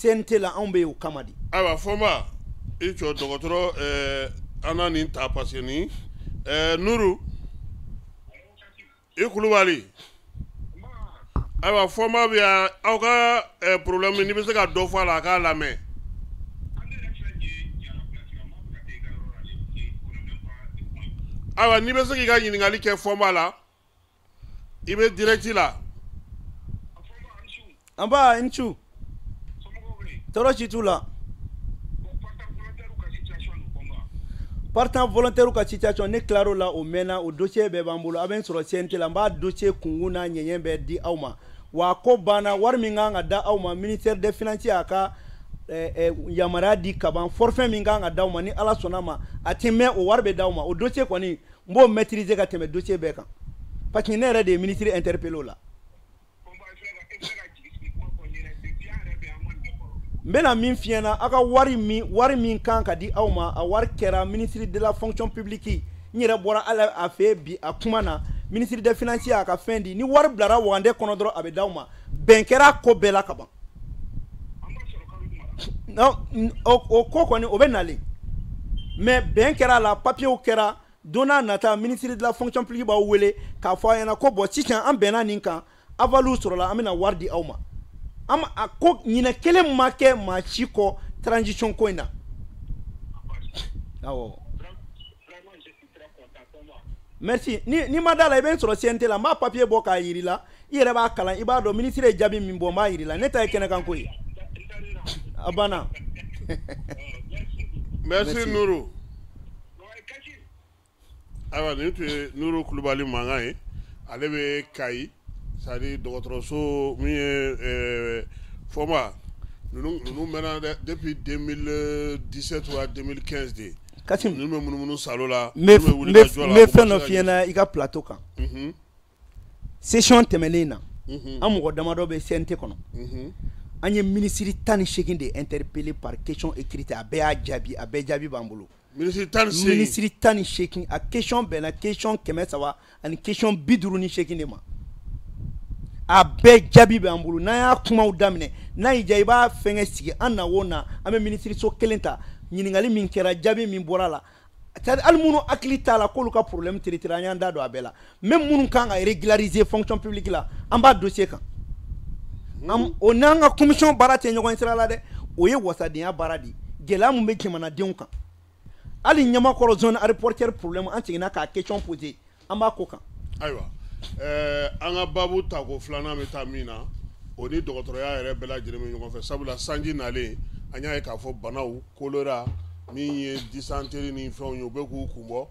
CNT la, anw bɛ yen o kama de. Ayiwa Fɔnba, i jɔ dɔgɔtɔrɔ, an na nin ta parce que ni Nuru i Kulubali. Ayiwa Fɔnba bɛ yan, aw ka problème, n'i bɛ se ka dɔ fɔ a la, a k'a lamɛn. Ayiwa, n'i bɛ se k'i ka ɲininkali kɛ Fɔnba la, i bɛ direct la. Nba, i ni su. Tɔɔrɔ si t'u la. Partant volontaire ka situation, ne tilar'o la, o mɛnna, o dossier bɛɛ b'an bolo. A bɛ n sɔrɔ CNT la, n b'a dossier kunkun n'a ɲɛɲɛ bɛɛ di aw ma. Wa a ko banna, wari min kan ka da aw ma, ministère des Finances y'a ka yamaruya di kaban. Forfait min kan ka d'aw ma, ni Ala sɔnna ma, a tɛ mɛn, o wari bɛ d'aw ma. O dossier kɔni, n b'o maîtriser ka tɛmɛ dossier bɛɛ kan, parce que ne yɛrɛ de ye ministre interpellé o la. N bɛna min f'i ɲɛna, aw ka wari min kan ka di aw ma, a wari kɛra ministre de la Fonction publique. N yɛrɛ bɔra ala a fɛ bi a kuma na, ministre des Finances y'a ka fɛn di. Ni wari bilara wagande kɔnɔ dɔrɔn, a bɛ d'aw ma. Bɛn kɛra ko bɛɛ la ka ban. Non, o ko kɔni, o bɛ nalen, mais bɛn kɛra a la, papiyew kɛra. Don n'a nata, ministre de la Fonction publique b'aw wele k'a fɔ aw ɲɛna ko bon, sisan an bɛnna nin kan, avaliw sɔrɔla, an bɛna wari di aw ma. An a ko ɲinɛ kelen ma kɛ maa si kɔ transition ko in na. Awɔ, merci. Ni ma da la, i bɛ n sɔrɔ CNT la, n b'a papier bɔ k'a yir'i la, i yɛrɛ b'a kalan, i b'a dɔn ministre ye jaabi min bɔ, n b'a yir'i la. Ne ta ye kɛnɛkan ko ye, a banna. Merci Nuru. Ayiwa, nin tun ye Nuru Kulubali mankan ye, ale bɛ Kayi, c'est à dire dɔgɔtɔrɔso min ye. Fɔnba, ninnu mɛnna dɛ, depuis 2017 wa 2015 de. Kasim. Ninnu bɛ munumunu salo la. N bɛ fɛn dɔ f'i ɲɛna i ka plateau kan. Session tɛmɛnen na, an mɔgɔ damadɔ bɛ CNT kɔnɔ, an ye minisiri 18 de interpellé par question écrite, a bɛɛ y'a jaabi, a bɛɛ jaabi b'an bolo. Minisiri 18? Minisiri 18, a question bɛnna question 300 ani question 58 de ma, a bɛɛ jaabi b'an bolo. N'an y'a kumaw daminɛ, n'a y'i diya, i b'a fɛngɛ sigi an na o na, an bɛ minisiriso kelen ta, ɲininkali min kɛra, jaabi min bɔra a la, c'est-à-dire hali minnu hakili t'a la k'olu ka problème traité, an y'an da don a bɛɛ la. Même minnu kan ka régulariser fonction publique la, an b'a dossier kan. O n'an ka commission baara tɛ ɲɔgɔn sira la dɛ, o ye wasadenya baara de ye. Gɛlɛya mun bɛ jamanadenw kan, hali Ɲamakɔrɔ zone aéroportuaire problème, an seginna k'a question poser, an b'a ko kan. Ayiwa, an ka baabu tako filanan bɛ taa min na, o ni dɔgɔtɔrɔya yɛrɛ bɛɛ lajɛlen bɛ ɲɔgɔn fɛ, sabula sanji nalen, an y'a ye k'a fɔ banaw, choléra min ye dysenterie ni fɛnw ye, u bɛ k'u kun bɔ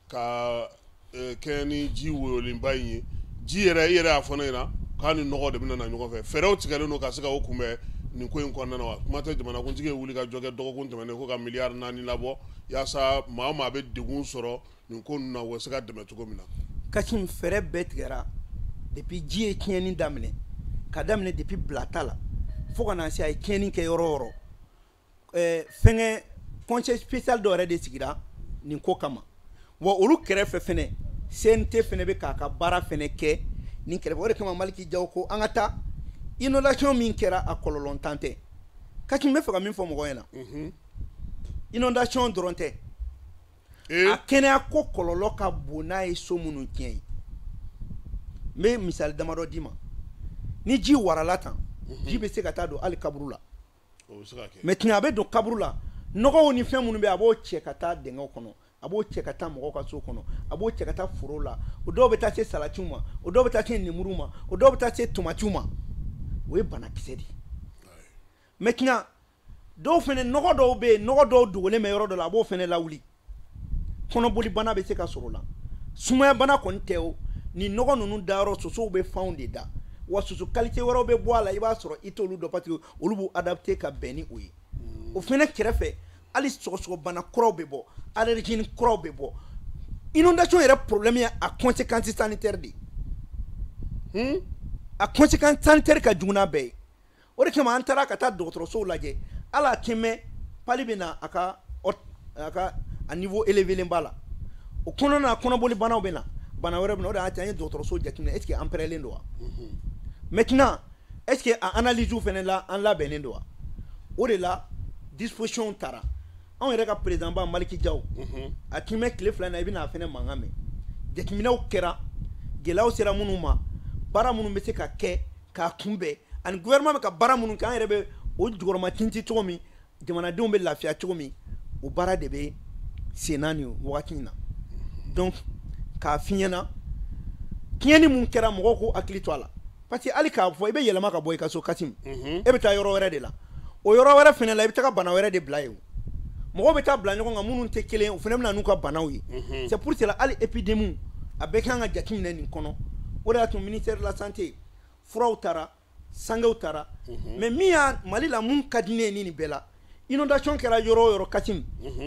ka kɛ ni ji woyolenba in ye. Ji yɛrɛ, i yɛrɛ y'a fɔ ne ɲɛna k'a ni nɔgɔ de bɛna na ɲɔgɔn fɛ. Fɛɛrɛw tigɛlen don ka se ka o kunbɛn nin ko in kɔnɔna na wa? Kuma tɛ, jamanakuntigi ye wuli ka jɔ kɛ dɔgɔkun tɛmɛnen ko ka miliyari 4 labɔ yaasa maa o maa bɛ degun sɔrɔ nin ko ninnu na, u bɛ se ka dɛmɛ cogo min na. Kasim, fɛɛrɛ bɛɛ tigɛra depuis ji ye tiɲɛni daminɛ, ka daminɛ depuis Bilata la fo ka na se a ye tiɲɛni kɛ yɔrɔ o yɔrɔ. Fɛngɛ conseil spécial dɔ yɛrɛ de sigira nin ko kama. Wa olu kɛrɛfɛ fɛnɛ, CNT fɛnɛ bɛ k'a ka baara fɛnɛ kɛ nin kɛrɛfɛ. O de kama Maliki Jaw ko an ka taa inondation min kɛra, a kɔlɔlɔntan tɛ. Kasim, n bɛ fɛ ka min fɔ mɔgɔw ɲɛna, inondation dɔrɔn tɛ, a kɛnɛya ko kɔlɔlɔ ka bon n'a ye so minnu tiɲɛ ye. N bɛ misali damadɔ d'i ma. Ni ji warala tan, ji bɛ se ka taa don hali kaburu la. Maintenant, a bɛ don kaburu la, nɔgɔw ni fɛn minnu bɛ, a b'o cɛ ka taa dingɛw kɔnɔ, a b'o cɛ ka taa mɔgɔw ka so kɔnɔ, a b'o cɛ ka taa foro la. O dɔw bɛ taa se salatiw ma, o dɔw bɛ taa se lemuru ma, o dɔw bɛ taa se tomatiw ma. O ye banakisɛ de ye. Maintenant, dɔw fɛnɛ, nɔgɔ dɔw bɛ yen, nɔgɔ dɔw dogolen bɛ yɔrɔ dɔ la, a b'o fɛnɛ lawuli, kɔnɔboli bana bɛ se ka sɔrɔ o la. Sumaya bana kɔni tɛ o. Nin nɔgɔ ninnu dayɔrɔ, sosow bɛ fanw de da wa, soso qualité wɛrɛw bɛ bɔ a la, i b'a sɔrɔ i t'olu dɔn, parce que olu b'u adapté ka bɛn ni o ye. O fɛnɛ kɛrɛfɛ, hali sɔgɔsɔgɔbana kuraw bɛ bɔ, allergie kuraw bɛ bɔ. Inondation yɛrɛ problème ye a conséquence sanitaire de ye. A conséquence sanitaire ka jugu n'a bɛɛ ye. O de kama an taara ka taa dɔgɔtɔrɔsow lajɛ. Hali a tɛ mɛn, palu bɛ na, a ka a niveau élevé b'a la. O kɔnɔna na, kɔnɔboli banaw bɛ na, bana wɛrɛ bɛ na. O de y'a to an ye dɔgɔtɔrɔso jateminɛ, est ce que an pɛrɛlen don wa? Maintenant, est ce que a analyse fɛnɛ la, an labɛnnen don wa? O de la disposition taara. Anw yɛrɛ ka président ba Maliki Jaw, a tun bɛ tile 2 in na, i bɛna a fɛnɛ mankan mɛn. Jateminɛw kɛra, gɛlɛyaw sera minnu ma, baara minnu bɛ se ka kɛ k'a kunbɛn, ani gouvernement bɛ ka baara minnu kɛ, an yɛrɛ bɛ o jukɔrɔma tintin cogo min, jamanadenw bɛ lafiya cogo min, o baara de bɛ sen na nin wagati in na. Donc k'a f'i ɲɛna, tiɲɛni mun kɛra, mɔgɔw k'u hakili to a la, parce que hali k'a fɔ i bɛ yɛlɛma ka bɔ i ka so, Kasim, e bɛ taa yɔrɔ wɛrɛ de la, o yɔrɔ wɛrɛ fɛnɛ la, i bɛ taga bana wɛrɛ de bila yen. Mɔgɔw bɛ taa bila ɲɔgɔn kan minnu tɛ kelen, o fɛnɛ bɛ na n'u ka banaw ye. C'est pour cela hali épidémie a bɛɛ kan ka jateminɛ nin kɔnɔ. O de y'a to ministère de la santé furaw taara, sangew taara. Mais min y'a Mali la mun ka di ne ye ni nin bɛɛ la, inondation kɛra yɔrɔ o yɔrɔ, Kasim,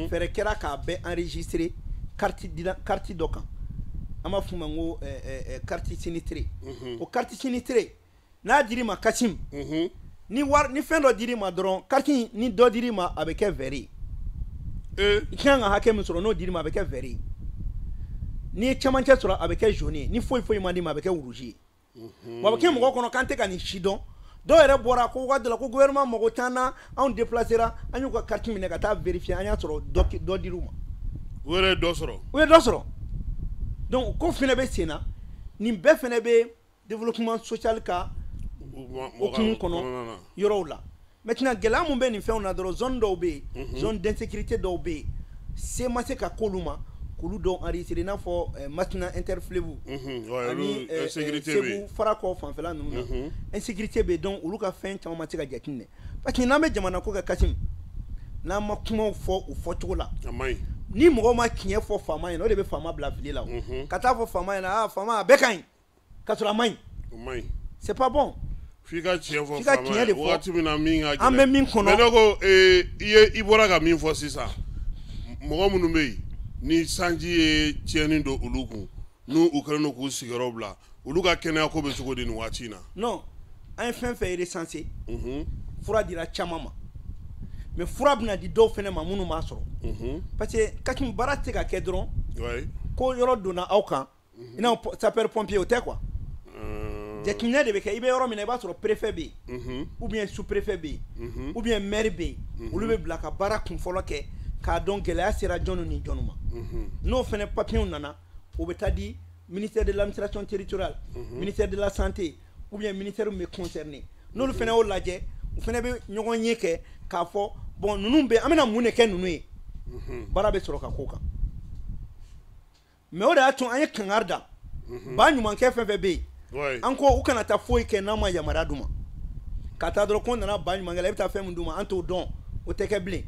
fɛɛrɛ kɛra k'a bɛɛ enregistrer carte carte dɔ kan, an b'a f'o ma ko carte sinistré. O carte sinistré n'a dir'i ma, Kasim, ni wari ni fɛn dɔ dir'i ma dɔrɔn, carte ni dɔ dir'i ma, a bɛ kɛ vert ye. I kan ka hakɛ min sɔrɔ, n'o dir'i ma, a bɛ kɛ vert ye. N'i ye camancɛ sɔrɔ, a bɛ kɛ jaune ye. Ni foyi foyi ma d'i ma, a bɛ kɛ rouge ye. Wa a bɛ kɛ mɔgɔ kɔnɔ k'an tɛ ka nin si dɔn. Dɔw yɛrɛ bɔra ko waati dɔ la ko gouvernement mago t'an na, anw déplacera, an y'u ka carte minɛ ka taa vérifier, an y'a sɔrɔ dɔ dir'u ma. U yɛrɛ ye dɔ sɔrɔ. U ye dɔ sɔrɔ. Donc ko fɛnɛ bɛ sen na, nin bɛɛ fɛnɛ bɛ développement social ka hukumu kɔnɔ yɔrɔw la. Maintenant gɛlɛya mun bɛ nin fɛnw na dɔrɔn, zone dɔw bɛ yen, zone d'insécurité dɔw bɛ yen, se ma se ka k'olu ma k'olu dɔw enregistrer, i n'a fɔ Masina interfleuve ani Segu Farakɔ fanfɛla ninnu na, insécurité bɛ yen. Donc olu ka fɛn caman ma se ka jateminɛ, parce que n'an bɛ jamana ko kɛ, Kasim, n'an ma kumaw fɔ u fɔcogo la, ni mɔgɔw ma tiɲɛ fɔ faama ɲɛna, o de bɛ faama bila fili la. O ka taa fɔ faama ɲɛna, aa faama, a bɛɛ ka ɲi, ka sɔrɔ a ma ɲi, c'est pas bon. F'i ka tiɲɛ fɔ. F'i ka tiɲɛ de fɔ wagati min na min ka gɛlɛn. An bɛ min kɔnɔ. Mais ne ko i ye i bɔra ka min fɔ sisan, mɔgɔ minnu bɛ yen ni sanji ye tiɲɛni don olu kun, n'u u kɛlen don k'u sigiyɔrɔ bila, olu ka kɛnɛya ko bɛ cogo di nin waati in na? Non, an ye fɛn fɛn recensé, fura dira caman ma, mais fura bɛna di dɔw fɛnɛ ma minnu m'a sɔrɔ, parce que Kasim, baara tɛ se ka kɛ dɔrɔn ko yɔrɔ donna aw kan, i n'a fɔ sapeur pompier, o tɛ quoi. Jateminɛ de bɛ kɛ. I bɛ yɔrɔ min na, i b'a sɔrɔ préfet bɛ yen, ou bien sous préfet bɛ yen, ou bien maire bɛ yen. Olu bɛ bila ka baara kunfɔlɔ kɛ k'a dɔn gɛlɛya sera jɔnni ni jɔnni ma. N'o fɛnɛ papiers nana, o bɛ taa di ministère de l'administration territoriale, ministère de la santé, ou bien ministère min bɛ concerné. N'olu fɛnɛ y'o lajɛ, u fɛnɛ bɛ ɲɔgɔn ye kɛ k'a fɔ bon, ninnu bɛ, an bɛna mun de kɛ ninnu ye, baara bɛ sɔrɔ ka k'o kan. Mais o de y'a to an ye kangari da ba ɲumankɛ fɛn fɛn bɛ yen, an ko u kana taa foyi kɛ n'an ma yamaruya d'u ma. Ka taa dɔrɔn ko nana ba ɲumankɛ la, i bɛ taa fɛn min d'u ma, an t'o dɔn, o tɛ kɛ bilen.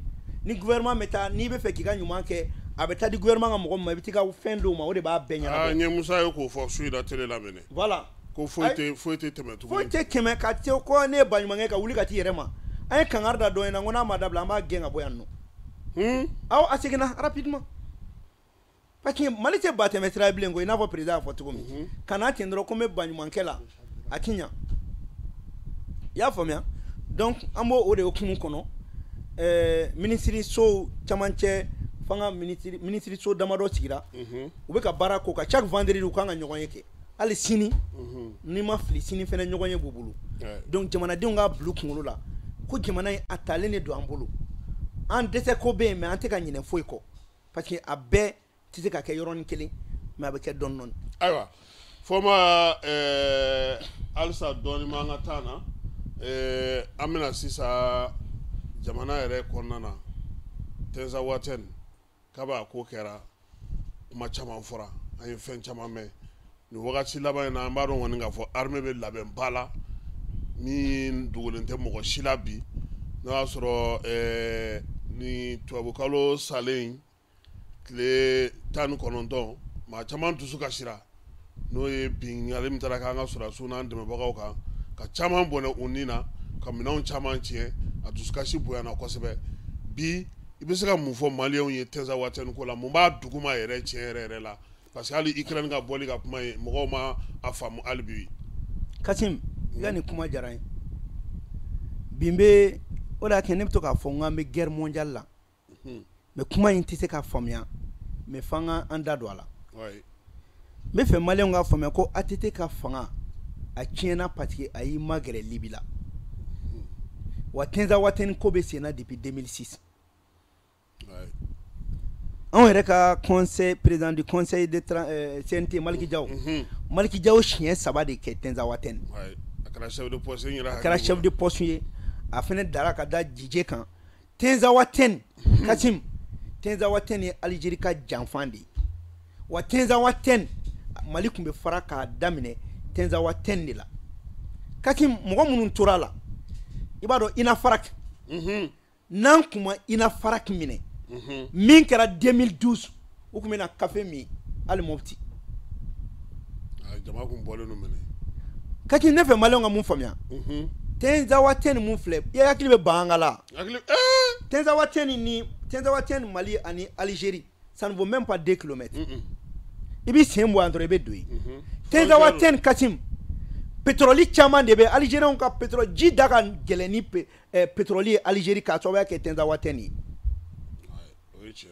Ni gouvernement bɛ taa, n'i bɛ fɛ k'i ka ɲuman kɛ, a bɛ taa di gouvernement ka mɔgɔ min ma, i bɛ t'i ka fɛn d'o ma, o de b'a bɛɛ ɲɛnabɔ. N ye Musa ye k'o fɔ su in na télé la mɛnɛ. Voilà. Ko foyi tɛ tɛmɛ tuguni. Foyi tɛ tɛmɛ ka se ko ne ye baɲumankɛ ka wuli ka t'i yɛrɛ ma. An ye kangari da dɔ ɲɛna ko n'a ma dabila, an b'a gɛn ka bɔ yan nɔ. Awɔ, a seginna rapidement. Parce que Mali tɛ ba tɛmɛ sira ye bilen ko i n'a fɔ président y'a fɔ cogo min. Kana ten dɔrɔn ko n bɛ baɲumankɛ la, a ti ɲa. I y'a faamuya? Donc an b'o o de hukumu kɔnɔ. Minisiri so camancɛ fanga minisiri so damadɔ sigira, u bɛ ka baara k'o kan. Chaque vendredi u kan ka ɲɔgɔn ye kɛ, hali sini n'i ma fili, sini fɛnɛ ɲɔgɔn ye b'u bolo. Donc jamanadenw k'a bila u kunkolo la ko jamana in a talen de don an bolo. An dɛsɛ ko bɛ yen, mais an tɛ ka ɲinɛ foyi kɔ, parce que a bɛɛ tɛ se ka kɛ yɔrɔnin kelen, mais a bɛ kɛ dɔɔni dɔɔni. Ayiwa Fɔma, halisa dɔɔni b'an ka taa na, an bɛna sisan jamana yɛrɛ kɔnɔna na, Tinzawatɛni kaba ko kɛra, kuma caman fɔra, an ye fɛn caman mɛn nin wagati laban in na. An b'a dɔn kɔni k'a fɔ armée bɛ labɛn ba la min dogolen tɛ mɔgɔ si la bi, n'o y'a sɔrɔ ni tubabukalo salen tile 19, maa caman dusu kasira, n'o ye binkanni min taara k'an ka sɔrɔdasiw n'an dɛmɛbagaw kan, ka caman bɔnɛ u ni na, ka minɛnw caman tiɲɛ, a dusukasi bonyana kosɛbɛ. Bi i bɛ se ka mun fɔ maliyɛnw ye Tinzawatɛni ko la, mun b'a duguma yɛrɛ tiɲɛ yɛrɛ yɛrɛ la? Parce que hali Ukraine ka bɔli ka kuma ye, mɔgɔw ma a faamu hali bi. Kasim, i ka nin kuma diyara n ye. Bi n bɛ o de y'a kɛ ne bɛ to k'a fɔ n k'an bɛ guerre mondiale la, mais kuma in tɛ se ka faamuya, mais f'an ka an da don a la. N bɛ fɛ maliyɛnw k'a faamuya ko ATT ka fanga a tiɲɛna parce que a y'i magɛrɛ Libi la. Wa Tinzawatène ko bɛ sen na depuis 2006. Anw yɛrɛ ka conseil, président du conseil de CNT, Maliki Diaw, Maliki Diaw siɲɛ 3 de kɛ Tinzawatène. A kɛra chef de poste ye. A kɛra chef de poste ye. A fana dara ka da Jije kan. Tinzawatène, Kasim, Tinzawatène ye Algérie ka janfan de ye. Wa Tinzawatène, Mali tun bɛ fara k'a daminɛ Tinzawatène de la. Kasim, mɔgɔ minnu tora a la, i b'a dɔn Inafarak, n'an tun ma Inafarak minɛ, min kɛra 2012, u tun bɛna kafe min hali Mopti. Jama kun bɔlen don minɛ. Kati, ne fɛ maliyɛnw ka mun faamuya, Tinzawatène mun filɛ, i hakili bɛ Bahanga la. Tinzawatène ni Tinzawatène, Mali ani Algérie, ça ne vaut même pas 2 kilomètres. I b'i sen bɔ yan dɔrɔn, i bɛ don yen. Tinzawatène, Kasim, pétrole caman de bɛ Algériens ka pétrole ji da ka gɛlɛn ni pétrole ye Algérie k'a sababuya kɛ Tinzawatène ye.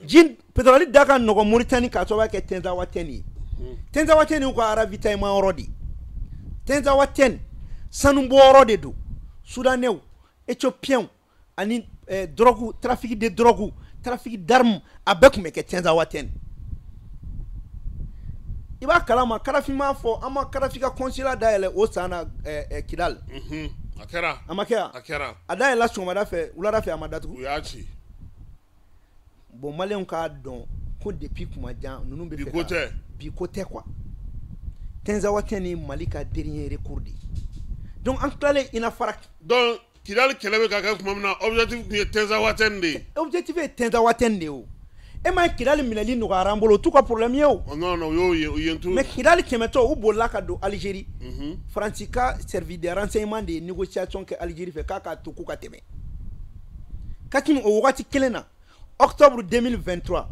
Ji pétrole da ka nɔgɔn Mauritanie k'a sababuya kɛ Tinzawatène ye. Tinzawatène y'u ka ravitaillement yɔrɔ de ye. Tinzawatène sanubɔyɔrɔ de don. Soudanais, Éthiopiens ani drogue, trafic de drogue, trafic d'armes, a bɛɛ tun bɛ kɛ Tinzawatène. I b'a kalama, Kadafi m'a fɔ an ma Kadafi ka consulat dayɛlɛ o san na Kidal. A kɛra. A ma kɛ wa? A kɛra. A dayɛlɛla sɔgɔmada fɛ, wulada fɛ a ma datugu. U y'a ci. Bon, maliyɛnw k'a dɔn ko depuis kuma jan ninnu bɛ fɛ Bi ko tɛ. Bi ko tɛ quoi. Tinzawatène ni Mali ka dernier recours de ye. Donc an tilalen Inafarak. Donc Kidali kɛlɛ bɛ ka kɛ tuma min na, objectif tun ye Tinzawatène de ye. Objectif ye Tinzawatène de ye o. E ma ye Kidali minɛli nɔgɔyara an bolo, o t'u ka problème ye o. Non non, u y'o ye, u ye tu. Mais Kidali tɛmɛtɔ, u bolila ka don Algérie. Faransi ka service de renseignement de ye négociation kɛ Algérie fɛ k'a k'a to k'u ka tɛmɛ. Kati, o wagati kelen na, octobre 2023,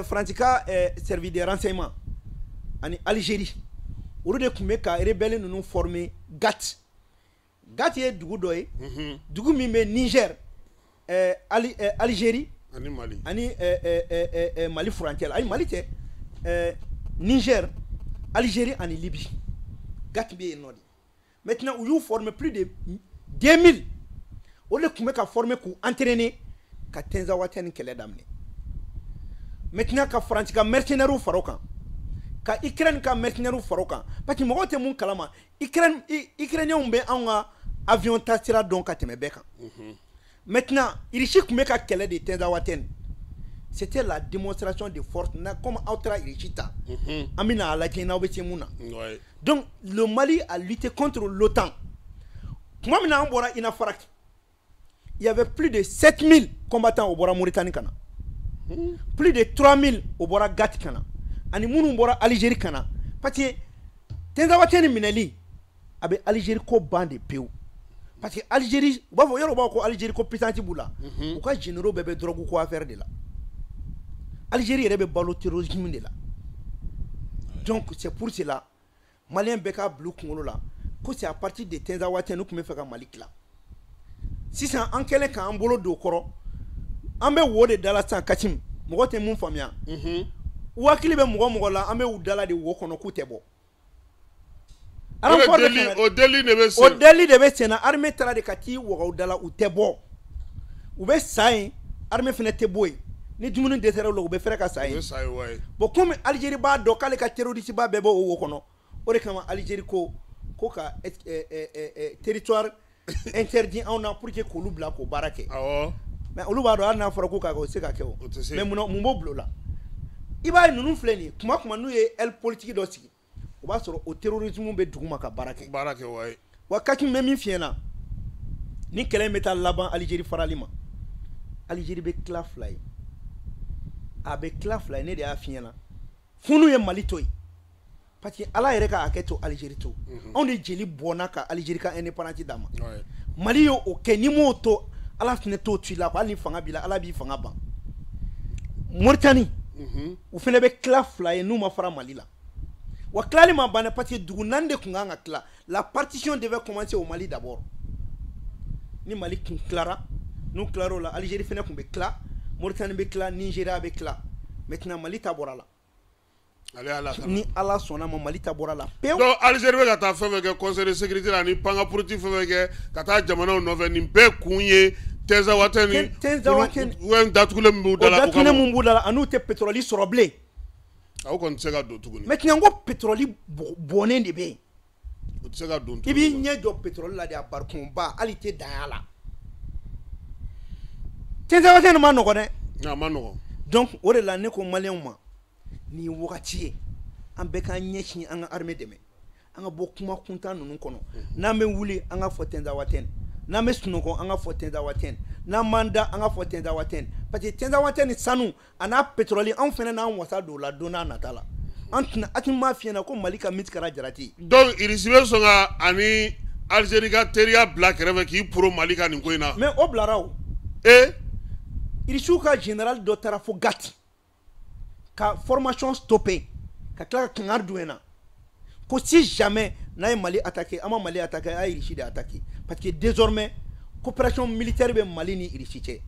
Faransi ka service de renseignement ani Algérie, olu de tun bɛ ka rebelle ninnu former Gat. Gat ye dugu dɔ ye, dugu min bɛ Niger, Algérie ani Mali. Ani Mali furancɛ la. Ayi, Mali tɛ, Niger, Algérie ani Libye. Gat bɛ yen nɔ de. Maintenant u y'u former plus de 2000, o de tun bɛ ka former k'u entraîner ka Tinzawatène kɛlɛ daminɛ. Maintenant ka Faransi ka mercenaires fara o kan, ka Ukraine ka mercenaires fara o kan, parce que mɔgɔw tɛ mun kalama, Ukraine, Ukrainiens bɛ anw ka avion ta sira dɔn ka tɛmɛ bɛɛ kan. Maintenant Russie tun bɛ ka kɛlɛ de Tinzawatène, c'était la démonstration de force na, comme aw taara Russie ta, an bɛna a lajɛ n'aw bɛ se mun na. Donc le Mali a lutté contre l'OTAN. Tuma min na an bɔra Inafarak, il y avait plus de 7000 combattants o bɔra Mauritanie ka na, plus de 3000 o bɔra Gat ka na, ani minnu bɔra Algérie ka na, parce que Tinzawatène minɛli a bɛ Algérie ko ban de pewu. Parce que Algérie, u b'a fɔ yɔrɔ, u b'a fɔ ko Algérie ko puissance b'u la, u ka généraux bɛɛ bɛ drogue ko affaire de la. Algérie yɛrɛ bɛ balo terrorisme de la. Donc c'est pour cela malien bɛɛ k'a bila u kunkolo la ko c'est à partir de Tinzawatène, u tun bɛ fɛ ka Mali tila. Sisan an kɛlen k'an bolo don o kɔrɔ, an bɛ wo de da la sisan. Kasim, mɔgɔ tɛ mun faamuya, u hakili bɛ mɔgɔ mɔgɔ la, an bɛ u dala de wo kɔnɔ k'u tɛ bɔ. O deli de bɛ sen, o deli de bɛ sen na. Armée taara de ka t'i waga u da la, u tɛ bɔ, u bɛ sa yen, armée fana tɛ bɔ yen. Ni dumuni dɛsɛra u la, u bɛ fɛrɛ ka sa yen. Bon, komi Algérie b'a dɔn k'ale ka terroriste ba bɛɛ bɔ o wo kɔnɔ, o de kama Algérie ko ko ka territoire interdit anw na pour que k'olu bila k'o baara kɛ. Mais olu b'a dɔn hali n'a fɔra k'u k'a kɛ, o tɛ se ka kɛ o. Mais mun b'o bila o la? I b'a ye ninnu filɛ nin ye, kuma kuma n'u ye aile politique dɔ sigi, o b'a sɔrɔ o terrorisme bɛ dugu ma ka baara kɛ. Baara kɛ wayi. Wa Kati, bɛ min f'i ɲɛna, ni kɛlɛ in bɛ taa laban Algérie farali ma, Algérie bɛ tila fila ye, a bɛ tila fila ye. Ne de y'a f'i ɲɛna, fo n'u ye Mali to yen, parce que Ala yɛrɛ ka hakɛ to Algérie to, anw de jeli bɔnna ka Algérie ka indépendance d'a ma. Mali y'o kɛ, ni m'o to, Ala fana t'o to i la. Hali ni fanga b'i la, Ala b'i fanga ban. Mauritanie, u fana bɛ tila fila ye n'u ma fara Mali la. Wa tilali ma ban dɛ, parce que dugu naani de tun kan ka tila. La partition devait commencer au Mali d'abord. Ni Mali tun tilara, n'u tilar'o la, Algérie fana tun bɛ tila, Mauritanie bɛ tila, Nigéria bɛ tila. Maintenant Mali ta bɔra la. Ni Ala sɔnna ma, Mali ta bɔra la pewu. Donc Algérie bɛ ka taa fɛn fɛn kɛ conseil de sécurité la, ani panga politique fɛn fɛn kɛ ka taa jamanaw nɔfɛ, nin bɛɛ kun ye Tinzawatɛn ni Tinzawatɛn datugulen min b'u da la. O datugulen min b'u da la, an'u tɛ pétrole sɔrɔ bilen. Aw kɔni tɛ se ka don tuguni. Maintenant ko pétrole bɔnnen de bɛ yen. O tɛ se ka don tuguni. I b'i ɲɛ jɔ pétrole la de, a barikonba, hali i tɛ dan a la. Tinzawatɛn nin ma nɔgɔn dɛ. A ma nɔgɔn. Donc o de la ne ko maliyɛnw ma, nin ye wagati ye an bɛɛ k'an ɲɛsin an ka armée dɛmɛ, an ka bɔ kuma kuntan ninnu kɔnɔ. N'an bɛ wuli, an ka fɔ Tinzawatɛn. N'an bɛ sunɔgɔ, an ka fɔ Tinzawatɛn. N'an m'an da, an ka fɔ Tinzawatɛn, parce que Tinzawatɛn ni sanu a n'a pétrole, anw fana n'an wasa don o la don n'a nata la. An tɛna Asimi m'a f'i ɲɛna ko Mali ka misi kɛra jarati ye. Donc Irisi bɛ sɔn ka ani Algérie ka teriya bila kɛrɛfɛ k'i poro Mali ka nin ko in na. Mais o bilara o. Ee. Irisiw ka général dɔ taara fo Gati ka formation stoppé, ka tila ka kangari d'u ɲɛna ko si jamais n'a ye Mali attaqué, an ma Mali attaqué, a ye Irisi de attaqué, parce que désormais coopération militaire bɛ Mali ni Irisi cɛ.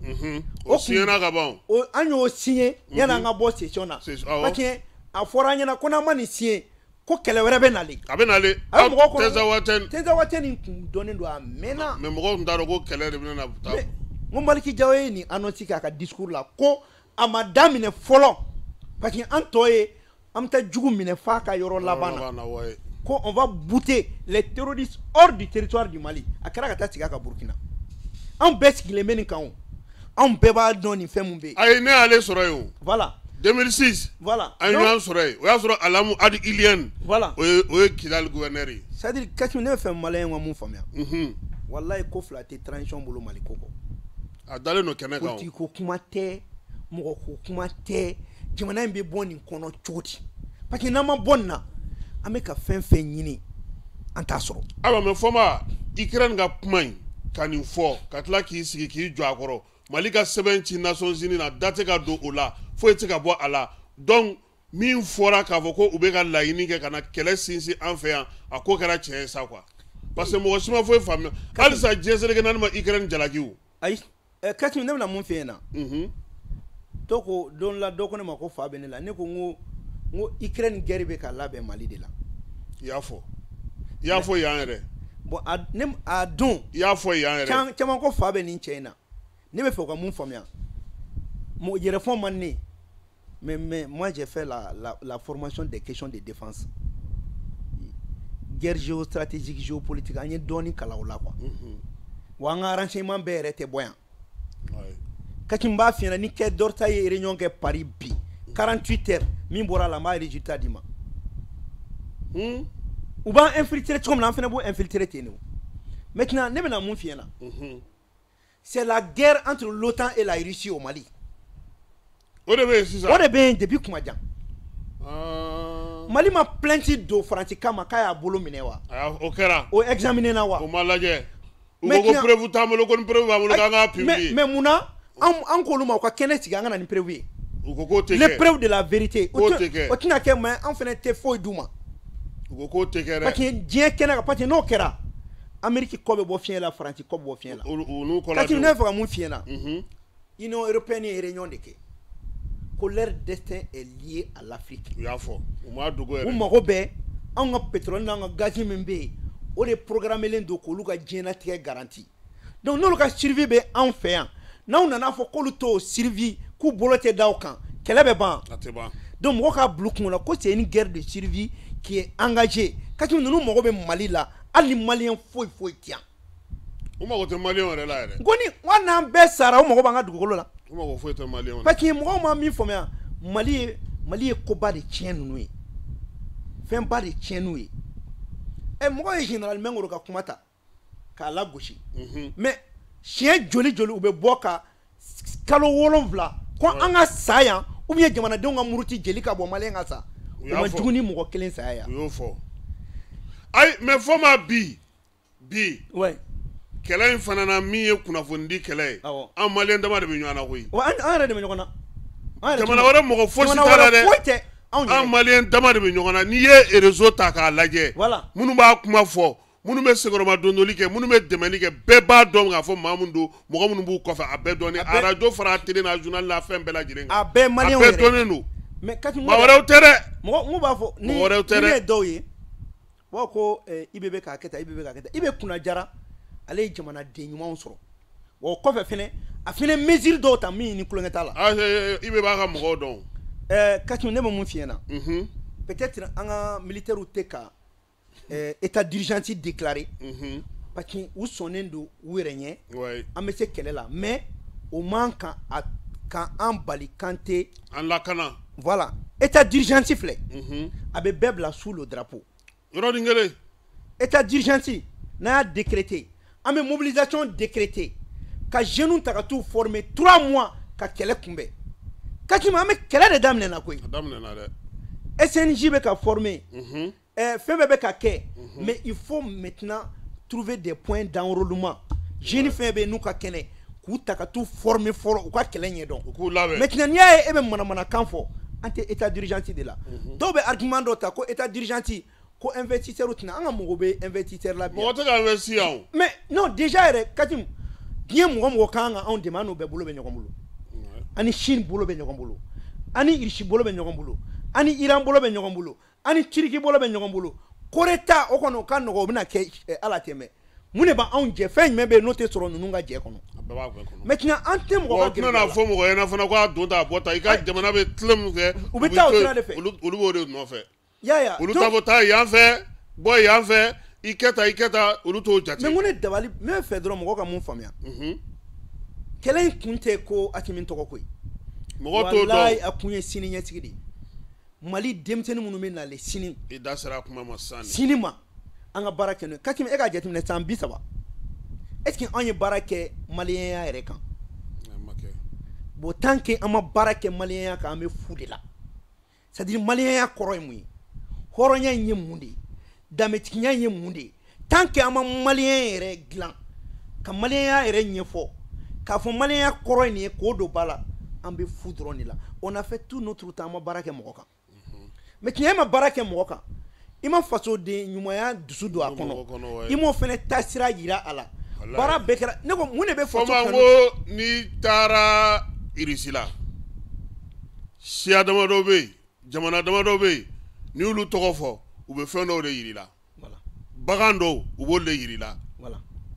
O signé ka ban. O an y'o signé yanni an ka bɔ session na, parce que a fɔra an ɲɛna ko n'an ma nin signé, ko kɛlɛ wɛrɛ bɛ nalen. A bɛ nalen. A bɛ mɔgɔw kɔnɔ. Tinzawatɛn. Tinzawatɛn nin kun dɔnnen don a mɛnna. Mais mɔgɔw tun t'a dɔn ko kɛlɛ de bɛna na taa. N ko Maliki Jawo ye nin annonce kɛ a ka discours la ko a ma daminɛ fɔlɔ, parce que an tɔ ye an bɛ taa jugu minɛ f'a ka yɔrɔ laban na, ko on va bouter les terroristes hors du territoire du Mali. A kɛra ka taa sigi a ka Burukina. Anw bɛɛ sigilen bɛ nin kan o, anw bɛɛ b'a dɔn nin fɛn mun bɛ yen. Ayi, ne y'ale sɔrɔ yen o. Voilà. 2006. Voilà. An ye ɲɔgɔn sɔrɔ yen, o y'a sɔrɔ Alamu Adi Iliène. Voilà. O ye Kidali gouverneur ye. C'est à dire Kassim, ne bɛ fɛ maliyɛn ka mun faamuya. Walayi, ko fila tɛ transition bolo Mali ko kɔ. A dalen don kɛnɛ kan o. Politique ko kuma tɛ, mɔgɔ ko kuma tɛ, jamana in bɛ bɔ nin kɔnɔ cogo di? Parce que n'an ma bɔ nin na, an bɛ ka fɛn fɛn ɲini, an t'a sɔrɔ. Ayiwa, mais Fɔnba, Ukraine ka kuma in ka nin fɔ ka tila k'i sigi k'i jɔ a kɔrɔ, Mali ka sɛbɛn ci Nations Unies na, da tɛ ka don o la, foyi tɛ ka bɔ a la. Donc min fɔra k'a fɔ ko u bɛ ka laɲini kɛ ka na kɛlɛ sinsin an fɛ yan, a ko kɛra tiɲɛ ye sa quoi, parce que mɔgɔ si ma foyi faamuya halisa, diɲɛ seleke naani ma Ukraine jalaki o. Ayi, Kassim, ne bɛna mun f'e ɲɛna. Dɔw ko don la, dɔ ko ne ma ko fa bɛ ne la. Ne ko n ko Ukraine guerre bɛ ka labɛn Mali de la. I y'a fɔ, i y'a fɔ yan yɛrɛ. Bon, a ne a don. I y'a fɔ yan yɛrɛ. Caman ko fa bɛ nin cɛ in na. Ne bɛ fɛ u ka mun faamuya, mɔgɔ yɛrɛfɔ man ne, mais moi j'ai fait la formation des questions de défense, guerre géostratégique, géopolitique, an ye dɔɔni kalan o la quoi. Wa an ka renseignement bɛɛ yɛrɛ tɛ bɔ yan. Kassim, b'a f'i ɲɛna, ni Quai d'Orsay ye réunion kɛ Paris bi, 48 heures min bɔra a la, n b'a résultat d'i ma. U b'an infiltrer cogo min na, an fana b'o infiltrer ten de. Maintenant ne bɛna mun f'i ɲɛna, c'est la guerre entre l'OTAN et la Russie au Mali. O de bɛ yen sisan. O de bɛ yen depuis kuma jan. Mali ma plainte don Faransi kama k'a y'a bolo minɛ wa? O kɛra. O examiner na wa? O ma lajɛ. U ko ko preuve t'an bolo, ko ni preuve b'an bolo k'an k'a publier. Mais munna an k'olu ma u ka kɛnɛ sigi, an ka na ni preuve ye? U ko k'o tɛ kɛ. Les preuves de la vérité. K'o tɛ kɛ. O tɛna kɛ, mais an fana tɛ foyi d'u ma. U ko k'o tɛ kɛ dɛ. Parce que diɲɛ kɛnɛ kan, parce que n'o kɛra, Amérique kɔ bɛ bɔ fiɲɛ la, Faransi kɔ bɛ bɔ fiɲɛ la. U n'u kɔ la. Kassim, ne bɛ fɛ ka mun f'i ɲɛna. Union européenne ye réunion de kɛ ko leur destin est lié à l'Afrique. U y'a fɔ, u m'a dogo yɛrɛ. U mago bɛ anw ka pétrole n'an ka gaz min bɛ yen, o de programmelen don k'olu ka diɲɛlatigɛ garantie. Donc n'olu ka survie bɛ anw fɛ yan, n'anw nana fɔ k'olu t'o survie, k'u bolo tɛ da o kan, kɛlɛ bɛ ban. A tɛ ban. Donc mɔgɔ k'a bila u kun na ko c'est une guerre de survie qui est engagée. Kassim, ninnu mago bɛ Mali la, hali ni maliyɛn foyi foyi tɛ yan. U mago tɛ maliyɛnw yɛrɛ la yɛrɛ. Ko ni hali n'an bɛɛ sara, u mago b'an ka dugukolo la. U mago foyi tɛ maliyɛnw na. Parce que mɔgɔw ma min faamuya, Mali ye koba de tiɲɛ ninnu ye, fɛnba de tiɲɛ n'u ye. Ɛ, mɔgɔ ye général Mengoro ka kuma ta k'a lagosi, mais siɲɛ joli joli u bɛ bɔ ka kalo 7 ko an ka sa yan, ou bien jamanadenw ka muruti jeli ka bɔ, maliyɛn ka sa, U o y'a ma fɔ. jugu ni mɔgɔ kelen saya yan. U y'o fɔ. Ayi, mais Fɔnba, bi bi kɛlɛ in fana na, min ye kunnafonidi kɛlɛ ye, an maliyɛn dama de bɛ ɲɔgɔn na koyi. Wa an yɛrɛ de bɛ ɲɔgɔn na. An yɛrɛ Jamana wɛrɛ mɔgɔ fosi jamana t'a la wɛrɛ dɛ. Foyi tɛ anw An yɛrɛ. maliyɛn dama de bɛ ɲɔgɔn na. N'i ye réseau ta k'a lajɛ, minnu b'a kuma fɔ, minnu bɛ senkɔrɔma dondoli kɛ, minnu bɛ dɛmɛli kɛ, bɛɛ b'a dɔn k'a fɔ maa min don, mɔgɔ minnu b'u kɔfɛ, a bɛɛ dɔnnen. Arajo fara télé n'a journal n'a fɛn bɛɛ lajɛlen kan, A bɛɛ maliyɛnw a bɛɛ yɛrɛ. dɔnnen don. Mais Kati, maa wɛrɛw tɛ dɛ. Mɔgɔ mun b'a fɔ ni Mɔgɔ wɛrɛw tɛ ni dɛ. ne ye dɔw ye, u b'a fɔ ko IB bɛ k'a kɛ tan, IB bɛ k'a kɛ tan. IB kunna jara, ale ye jamanaden ɲumanw sɔrɔ. Wa o kɔfɛ fɛnɛ, a fɛnɛ mesure dɔw ta min ni kulonkɛ t'a la. Ah, IB b'a ka mɔgɔw dɔn. Kati, ne bɛ mun f'i ɲɛna? Peut-être an ka militaires tɛ ka état d'urgence déclarer parce que u sɔnnen don u yɛrɛ ɲɛ. An bɛ se kɛlɛ la, mais o man kan a kan an bali kan tɛ. An lakana. Voilà, état d'urgence filɛ, a bɛ bɛɛ bila sous le drapeau. Yɔrɔnin kelen. État d'urgence n'a y'a décrété, an bɛ mobilisation décrété ka jeunes ta ka t'u former 3 mois ka kɛlɛ kunbɛn. Kassim, an bɛ kɛlɛ de daminɛ na koyi. A daminɛna dɛ. SNJ bɛ ka former, fɛn bɛɛ bɛ ka kɛ, mais il faut maintenant trouver des points d'enrôlement. Jeunes fɛn bɛ yen n'u ka kɛnɛ, k'u ta ka t'u former fɔlɔ, u ka kɛlɛ ɲɛdɔn. U k'u labɛn. Maintenant, n'i y'a ye e bɛ manamanakan fɔ, an tɛ état d'urgence de la. Dɔw bɛ argument dɔ ta ko état d'urgence, ko investisseur tɛna, an ka mɔgɔw bɛ investisseur la bi. Mɔgɔ tɛ ka investir yan o. Mais non, déjà yɛrɛ, Katim, diɲɛ mɔgɔ mɔgɔ kan ka anw dɛmɛ, an n'o bɛɛ bolo bɛ ɲɔgɔn bolo. An ni Chine bolo bɛ ɲɔgɔn bolo, an ni Russie bolo bɛ ɲɔgɔn bolo, an ni Iran bolo bɛ ɲɔgɔn bolo, an ni Turquie bolo bɛ ɲɔgɔn bolo. Corée ta o kɔni, o ka nɔgɔn, o bɛna kɛ ala tɛmɛ. Mun de b'anw jɛ? Fɛn jumɛn bɛ yen n'o tɛ sɔrɔ ninnu ka jɛ kɔnɔ? A bɛɛ b'a bɛɛ kɔnɔ. Maintenant, an tɛ mɔgɔ Wa ka u tɛna n'a gɛrɛ fɔ mɔgɔ ɲɛna fana ko a don ta a bɔ ta, i ka jamana bɛ tile min kɛ. U bɛ taa o sira de fɛ. Olu b'o de nɔfɛ. Ya ya. Olu ta fɔ taa yan fɛ, bɔ yan fɛ, i kɛ tan, i kɛ tan, olu t'o jate. Mais n ko ne dabali n bɛ fɛ dɔrɔn mɔgɔ ka mun faamuya? Kɛlɛ in kun tɛ ko Asimi tɔgɔ ko ye. Mɔgɔ t'o Walayi, dɔn. a kun ye sini ɲɛsigi de ye. Mali denmisɛnnin minnu bɛ nalen sini, I da sera kuma ma sisan de. sini ma, an ka baara kɛ n'o ye. Kasimi, e k'a jateminɛ, san 30, est ce que anw ye baara kɛ maliyɛnya yɛrɛ kan? A ma kɛ. Bon, tant que an ma baara kɛ maliyɛnya kan, an bɛ fu de la. C'est à dire, maliyɛnya kɔrɔ ye mun ye? Hɔrɔnya in ye mun de ye? Danbetigiya in ye mun de ye? Tant que an ma maliyɛn yɛrɛ dilan, ka maliyɛnya yɛrɛ ɲɛfɔ, k'a fɔ maliyɛnya kɔrɔ ye nin ye, k'o don ba la, an bɛ fu dɔrɔn de la. On a fait tout notre temps, an ma baara kɛ mɔgɔ kan. Mais tiɲɛ, e ma baara kɛ mɔgɔ kan, i ma fasoden ɲumanya dusu don a Mɔgɔ kɔnɔ, kɔnɔ, ouais. i m'o fɛnɛ taasira yira a la. Walayi. Baara bɛɛ kɛra. Ne ko mun de bɛ faso Fɔma, n kanu? ko n'i taara Irisi la, siya damadɔ bɛ yen, jamana damadɔ bɛ yen, n'i y'olu tɔgɔ fɔ, u bɛ fɛn dɔw de yir'i la. Bagan dɔw, u b'olu de yir'i la.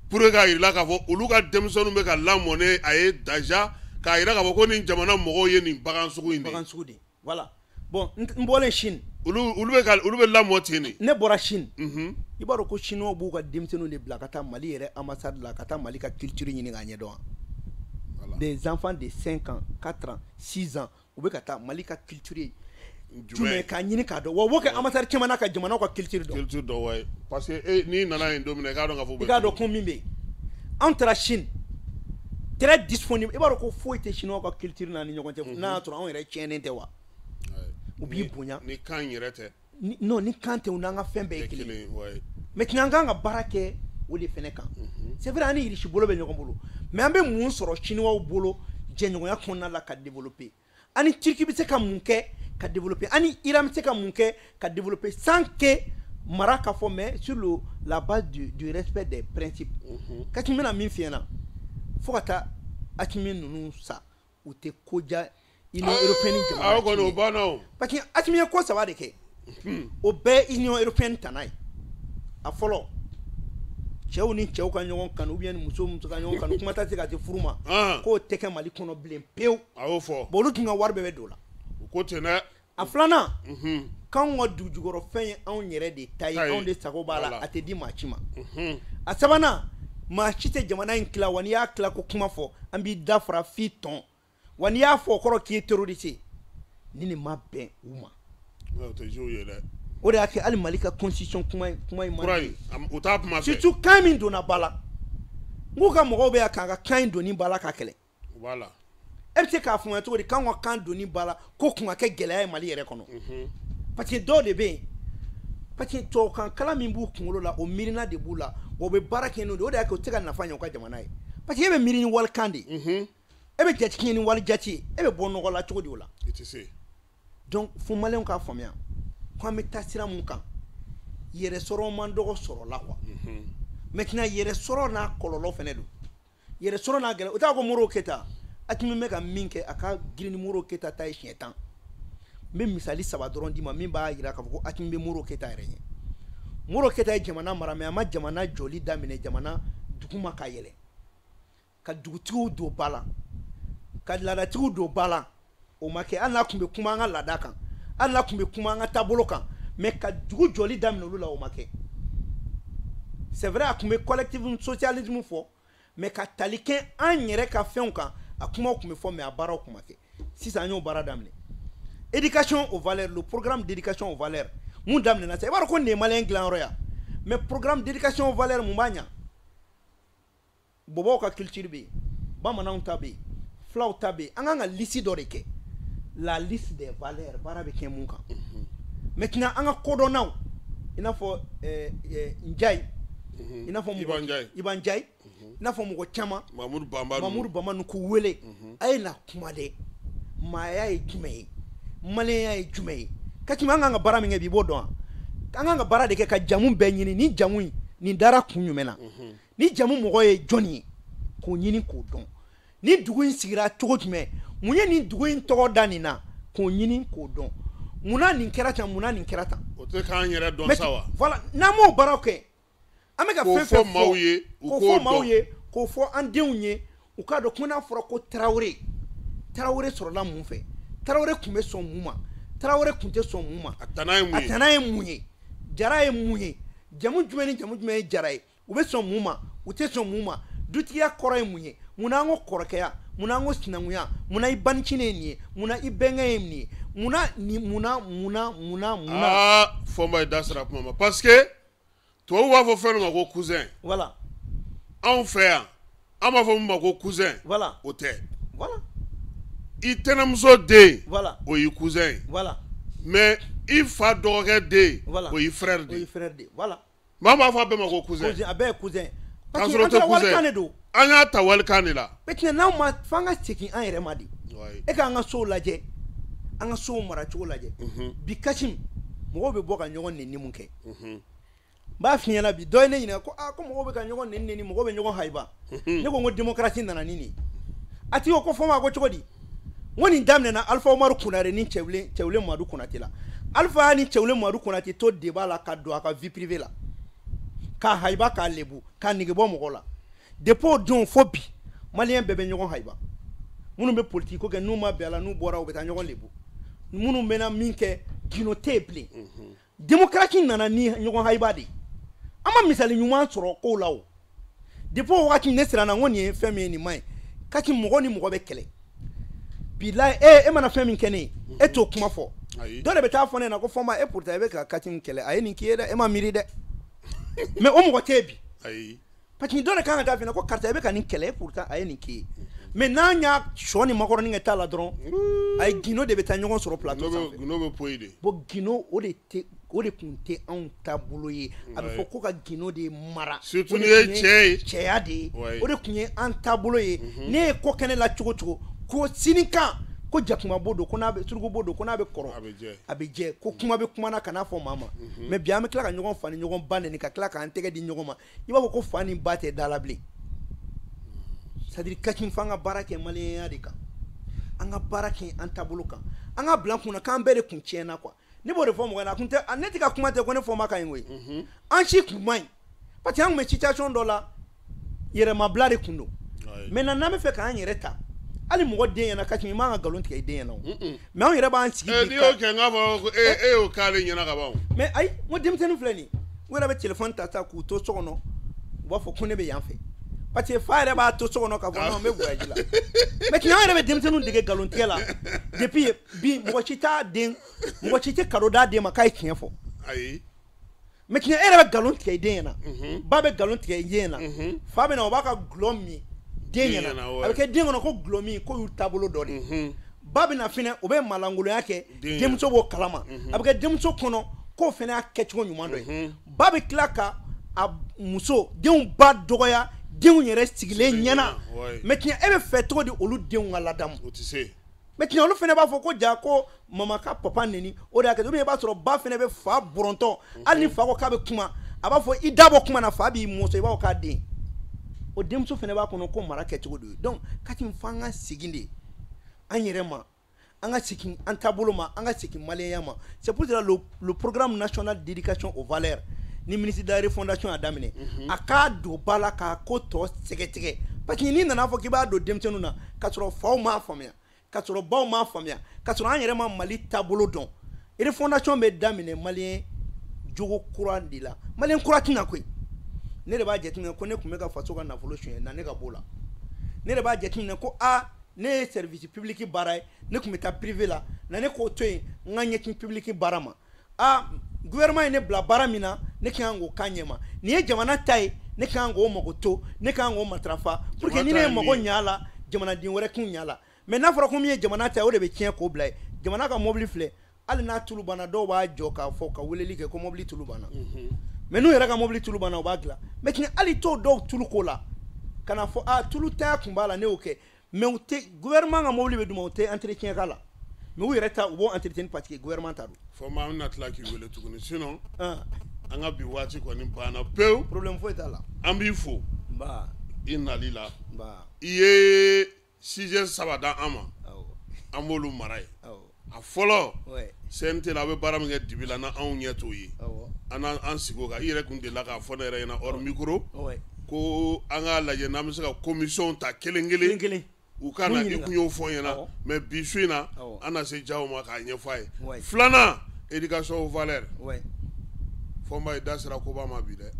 Pour que k'a yir'i la k'a fɔ olu ka denmisɛnninw bɛ ka lamɔ ne a ye déjà, k'a yira k'a fɔ ko nin jamana mɔgɔw ye nin bagan sugu in de ye. Bagan sugu de, voilà. Bon, n bɔlen Chine, Olu bɛ ka olu bɛ lamɔ ten de. Ne bɔra Chine, i b'a dɔn ko chinois b'u ka denmisɛnninw de bila ka taa Mali yɛrɛ ambassade la, ka taa Mali ka culture ɲini k'a ɲɛdɔn wa. Des enfants de 5 ans, 4 ans, 6 ans, u bɛ ka taa Mali ka culture ye jumɛn k'a ɲini k'a dɔn wa. U b'o kɛ ambassade caman na ka jamanaw ka culture dɔn. Culture dɔn wa, parce que e n'i nana yen don min na, i k'a dɔn k'a fɔ u bɛ I k'a dɔn ko min bɛ yen. Anw taara Chine, très disponible. I b'a dɔn ko foyi tɛ chinois ka culture n'a ni ɲɔgɔn cɛ, n'a y'a sɔrɔ anw yɛrɛ tiɲɛnen tɛ wa. U b'i bonya. Ni kan yɛrɛ tɛ. Non, ni kan tɛ, u n'an ka fɛn bɛɛ ye Tɛ kelen ye. kelen ye, ouais. Maintenant, an kan ka baara kɛ o de fɛnɛ kan. C'est vrai, an ni Irisi bolo bɛ ɲɔgɔn bolo, mais an bɛ mun sɔrɔ chinois bolo jɛɲɔgɔnya kɔnɔna la ka développer? An ni Turquie bɛ se ka mun kɛ ka développer? An ni Iran bɛ se ka mun kɛ ka développer sans que mara ka fɔ, mais sur la base du respect des principes? Kati, n bɛna min f'i ɲɛna, fo ka taa Asimi ninnu sa, u tɛ ko diya Union européenne jamana Aw kɔni, o ci ye. banna o. Parce que Asimi ye ko saba de kɛ, o bɛɛ ye Union européenne tana ye. A fɔlɔ, cɛw ni cɛw ka ɲɔgɔn kanu ou bien muso muso ka ɲɔgɔn kanu, kuma tɛ se ka se furu ma, k'o tɛ kɛ Mali kɔnɔ bilen pewu. A y'o fɔ. Bon, olu tun ka wari bɛɛ bɛ don o la. U ko ten dɛ. A filanan, k'anw ka dugujukɔrɔfɛn ye anw yɛrɛ de ta ye, Ta ye. anw de sago b'a la, Voilà. a tɛ di maa si ma. A sabanan, maa si tɛ jamana in tila wa, n'i y'a tila ko kuma fɔ, an b'i da fara f'i tɔn wa, n'i y'a fɔ, o kɔrɔ k'i ye terroriste ye. Ni nin ma bɛn u ma, Ouais, o tɛ jouer ye dɛ. O de y'a kɛ hali Mali ka constitution kuma in, kuma in man Kura di. in, u t'a kuma fɛ. Surtout kan min donna ba la, n k'u ka mɔgɔw bɛ yan k'an ka kan in donni ba la ka kɛlɛ. U b'a la. E bɛ se k'a faamuya cogo di k'anw ka kan donni ba la ko kun ka kɛ gɛlɛya ye Mali yɛrɛ kɔnɔ? Parce que dɔw de bɛ yen, parce que tubabukan kalan min b'u kunkolo la, o miirina de b'u la, wa u bɛ baara kɛ n'o de ye. O de y'a kɛ u tɛ se ka nafa ɲɛ u ka jamana ye, parce que e bɛ miiri ni walikan de ye, e bɛ jate kɛ ni wali jate ye, e bɛ bɔ nɔgɔ la cogo di o la? I tɛ se. Donc fo maliyɛnw k'a faamuya ko an bɛ taa sira mun kan, yɛrɛ sɔrɔ man dɔgɔ sɔrɔ la quoi. Maintenant, yɛrɛ sɔrɔ n'a kɔlɔlɔ fɛnɛ don, yɛrɛ sɔrɔ n'a gɛlɛya. O t'a ko Modibo Keyita, Asimi bɛ ka min kɛ, a ka girin ni Modibo Keyita ta ye siɲɛ 10. N bɛ misali 3 dɔrɔn d'i ma min b'a jira k'a fɔ ko Asimi bɛ Modibo Keyita yɛrɛ ɲɛ. Modibo Keyita ye jamana mara, mais a ma jamana jɔli daminɛ jamana duguma ka yɛlɛ, ka dugutigiw don ba la, ka laadatigiw don ba la, o ma kɛ. Hali n'a tun bɛ kuma an ka laada kan, hali n'a tun bɛ kuma an ka taabolo kan, mais ka dugu jɔli daminɛ olu la, o ma kɛ. C'est vrai, a tun bɛ collectivisme, socialisme fɔ, mais ka tali kɛ an yɛrɛ ka fɛnw kan, a kumaw tun bɛ fɔ, mais a baaraw tun ma kɛ. Sisan an y'o baara daminɛ. Éducation aux valeurs, le programme d'éducation aux valeurs mun daminɛna sisan, i b'a dɔn ko nin ye malien dilanyɔrɔ ya. Mais programme d'éducation aux valeurs mun b'a ɲa? Bɔbɔw ka culture bɛ yen, bamananw ta bɛ yen, fulaw ta bɛ yen. An kan ka liste dɔ de kɛ, la liste des valeurs, baara bɛ kɛ mun kan. Maintenant an ka kodɔnnaw, i n'a fɔ Njayi, i n'a fɔ mɔgɔ Iba Njayi, i n'a fɔ mɔgɔ caman, Mamudu Banba, Mamudu Banba ninnu, k'u wele, a ye na kuma dɛ, maaya ye jumɛn ye, maliyɛnya ye jumɛn ye. Ka tɛmɛ an kan ka baara min kɛ bi, i b'o dɔn wa? An kan ka baara de kɛ ka jamu bɛɛ ɲini. Ni jamu in nin dara kun jumɛn na, ni jamu mɔgɔ ye jɔnni ye, k'o ɲini k'o dɔn. Ni dugu in sigira cogo jumɛn, mun ye nin dugu in tɔgɔ da nin na, k'o ɲini k'o dɔn. Munna nin kɛra tan, munna nin kɛra tan. O tɛ k'an yɛrɛ dɔn sa wa? Voilà, n'an m'o baaraw kɛ, an bɛ ka fɛn fɛn fɔ maaw ye, k'o fɔ maaw ye, k'o fɔ an denw ye, u k'a dɔn ko n'a fɔra ko Tarawele, Tarawele sɔrɔla mun fɛ, Tarawele tun bɛ sɔn mun ma, Tarawele tun tɛ sɔn mun ma, a tana ye mun ye, a tana ye mun ye, Jara ye mun ye, jamu jumɛn ni jamu jumɛn ye Jara ye, u bɛ sɔn mun ma, u tɛ sɔn mun ma, dutigiya kɔrɔ ye mun ye, munna an ko kɔrɔkɛya, munna an ko sinankunya, munna i banicinin ye nin ye, munna i bɛnkɛ ye nin ye, munna nin, munna munna munna munna. Aa, Fɔnba ye da sera kuma ma, parce que tubabu b'a fɔ fɛn dɔ ma ko cousin. Voilà. Anw fɛ yan, an b'a fɔ mun ma ko cousin. Voilà. O tɛ. Voilà. I tɛnɛmuso den. Voilà. O y'i cousin ye. Voilà. Mais i fa dɔgɔkɛ den. Voilà. O y'i frère de ye. O y'i frère de ye. Voilà. Maa b'a fɔ a bɛɛ ma ko cousin. Cousin, a bɛɛ ye cousin. K'a sɔrɔ o tɛ cousin. De don. An y'a ta walikan de la. Maintenant n'anw ma, f'an ka segin an yɛrɛ ma de. E k'an ka sow lajɛ, an ka sow maracogo lajɛ. Bi Kassim, mɔgɔw bɛ bɔ ka ɲɔgɔn nɛni mun kɛ? N b'a f'i ɲɛna bi, dɔ ye ne ɲininka ko aa ko mɔgɔw bɛ ka ɲɔgɔn nɛni nɛni, mɔgɔw bɛ ɲɔgɔn hayiba. Ne ko n ko démocratie nana ni nin ye. A tigi ko Fɔnba ko cogo di? N ko nin daminɛna Alpha Umaru Konare ni Cɛwule Madu Konate la. Alpha ni Cɛwule Madu Konate to débat la ka don a ka vie privée la, k'a hayiba, k'a lebu, k'a nege bɔ mɔgɔ la. Depuis o don fo bi, maliyɛn bɛɛ bɛ ɲɔgɔn hayiba. Minnu bɛ politique ko kɛ, n'u ma bɛn a la, n'u bɔra u bɛ taa ɲɔgɔn lebu. Minnu bɛna min kɛ, gindo tɛ yen bilen. Démocratie nana ni ɲɔgɔn hayiba de ye. An ma misali ɲuman sɔrɔ kow la o. Depuis o wagati ne siranna, n ko nin ye fɛn min ye, nin man ɲi. Kati mɔgɔ ni mɔgɔ bɛ kɛlɛ. Bilayi, e mana fɛn min kɛ ne ye, e t'o kuma fɔ. Dɔ de bɛ taa fɔ ne ɲɛna ko Fɔnba, e pourtant e bɛ ka Kati kɛlɛ, a ye nin k'i ye dɛ, e ma miiri dɛ. Mais o mɔgɔ tɛ yen bi. Parce que dɔ de kan ka taa f'i ɲɛna ko karisa e bɛ ka nin kɛlɛ, e pourtant a ye nin k'i ye. Mais n'an y'a sɔ ni makɔrɔni kɛ t'a la dɔrɔn, a ye gindo de bɛ taa ɲɔgɔn sɔrɔ plateau sanfɛ. Gindo bɛ poyi de. Bon, gindo o de tɛ, o de tun tɛ anw taabolo ye. A bɛ fɔ ko ka gindo de mara. Surtout n'i ye cɛ ye. Cɛya de ye. O de tun ye an taabolo ye. Ne ye ko kɛ ne la cogo cogo, ko sini kan ko jakuma bo don, ko n'a bɛ suruku bo don, ko n'a bɛ kɔrɔ, a bɛ jɛ, ko kuma bɛ kuma na, kana fɔ maa ma. Mais bi an bɛ tila ka ɲɔgɔn fa ni ɲɔgɔn ba nɛni, ka tila k'an tɛgɛ di ɲɔgɔn ma, i b'a fɔ ko fa ni ba tɛ da la bilen. C'est à dire Kassim, f'an ka baara kɛ maliyɛnya de kan, an ka baara kɛ an taabolo kan, an ka bila an kunna k'an bɛɛ de kun tiɲɛna quoi. Ne b'o de fɔ mɔgɔ ɲɛna, a kun tɛ, ne tɛ ka kuma tɛ ko ne Fɔnba ka ɲi koyi. An si kun man ɲi, parce que an kun bɛ situation dɔ la, yɛrɛmabila de kun don. Maintenant n'an bɛ fɛ k'an yɛrɛ ta, hali mɔgɔ den ɲɛna Kassim, i man ka nkalon tigɛ i den ɲɛna o. Mais anw yɛrɛ b'an sigi bi. N'i y'o kɛ, n k'a fɔ ko e y'o k'ale ɲɛna ka ban o. Mais ayi, n ko denmisɛnnin filɛ nin ye, u yɛrɛ bɛ téléphone ta ta k'u to so kɔnɔ, u b'a fɔ ko ne bɛ yan fɛ. Parce que fa yɛrɛ b'a to so kɔnɔ k'a fɔ non, n bɛ voyage la. Maintenant an yɛrɛ bɛ denmisɛnninw dege nkalon tigɛ la depuis bi. Mɔgɔ si t'a den, mɔgɔ si tɛ cadeau d'a den ma k'a ye tiɲɛ fɔ. Ayi. Maintenant e yɛrɛ bɛ nkalon tigɛ i den ɲɛna, ba bɛ nkalon tigɛ i den ɲɛna, fa bɛ na o b'a ka gulɔ min den ɲɛna, a bɛ kɛ den kɔnɔ ko gulɔ min k'o y'u taabolo dɔ de ye. Ba bɛ na fɛnɛ, o bɛ malangolonya kɛ, denmuso b'o kalama, a bɛ kɛ denmuso kɔnɔ k'o fɛnɛ y'a kɛcogo ɲuman dɔ ye. Ba bɛ tila ka a muso denw ba dɔgɔya denw yɛrɛ sigilen ɲɛna. Maintenant e bɛ fɛ cogo di olu denw ka ladamu? O tɛ se. Maintenant olu fɛnɛ b'a fɔ ko ja ko mama ka papa neni, o de y'a kɛ. Ou bien i b'a sɔrɔ ba fɛnɛ bɛ fa bɔrɔntɔ, hali ni fa ko k'a bɛ kuma, a b'a fɔ i da bɔ kuma na, fa b'i mɔsɔn, i b'a fɔ k'a den. O denmuso fɛnɛ b'a kɔnɔ ko mara kɛcogo de ye. Donc Kassim, f'an ka segin de an yɛrɛ ma, An ka segin an taabolo ma, an ka segin maliyɛnya ma. C'est pour cela le programme national d'éducation aux valeurs ni ministre de la refondation y'a daminɛ, a k'a don ba la k'a ko tɔ sɛgɛtigɛ, parce que n'i nana fɔ k'i b'a don denmisɛnninw na k'a sɔrɔ faw m'a faamuya, k'a sɔrɔ baw m'a faamuya, k'a sɔrɔ an yɛrɛ ma Mali taabolo dɔn. Refondation bɛ daminɛ maliyɛn jogo kura de la. Maliyɛn kura tɛna koyi. Ne de b'a jateminɛ ko ne tun bɛ ka faso ka nafolo suɲɛ na, ne ka b'o la. Ne de b'a jateminɛ ko aa, ne ye service public baara ye, ne tun bɛ taa privé la na, ne k'o to yen, n ka ɲɛsin public baara ma. Aa, gouvernement ye ne bila baara min na, ne ka kan k'o k'a ɲɛ ma. Nin ye jamana ta ye, ne ka kan k'o mago to, ne ka kan k'o matarafa pour que ni ne ye mago ɲɛ a la, jamanaden wɛrɛ k'u ɲɛ a la. Mais n'a fɔra ko min ye jamana ta ye, o de bɛ tiɲɛ k'o bila yen. Jamana ka mobili filɛ, hali n'a tulu banna, dɔw b'a jɔ k'a fɔ ka weleli kɛ ko mobili tulu banna. Mais n'u yɛrɛ ka mobili tulu banna, u b'a dilan. Mais hali t'o dɔw tulu ko la ka na fɔ a tulu taya kun b'a la, ne y'o kɛ. Mais u tɛ gouvernement ka mobili bɛ d'u ma, u tɛ entretien k'a la, mais u yɛrɛ ta, u b'o entretien parce que gouvernement ta don. Fɔma, an bɛna tila k'i wele tuguni, sinon an ka bi waati kɔni banna pewu. Problème foyi t'a la. An b'i fo Nba. i nali la. Nba. I ye sujet 3 d'an ma, an b'olu mara yen. A fɔlɔ, CNT la, a bɛ baara min kɛ dibi la, n'anw ɲɛ t'o ye, an an sigi o kan. I yɛrɛ kun delila k'a fɔ ne yɛrɛ ɲɛna hors micro ko an k'a lajɛ n'an bɛ se ka commission ta kelen kelen kelen, u ka na. I kun y'o fɔ n ɲɛna, mais bi su in na, an na se Jaw ma k'a ɲɛfɔ a ye. Filanan, éducation aux valeurs. Fɔnba, i da sera koba ma bi dɛ.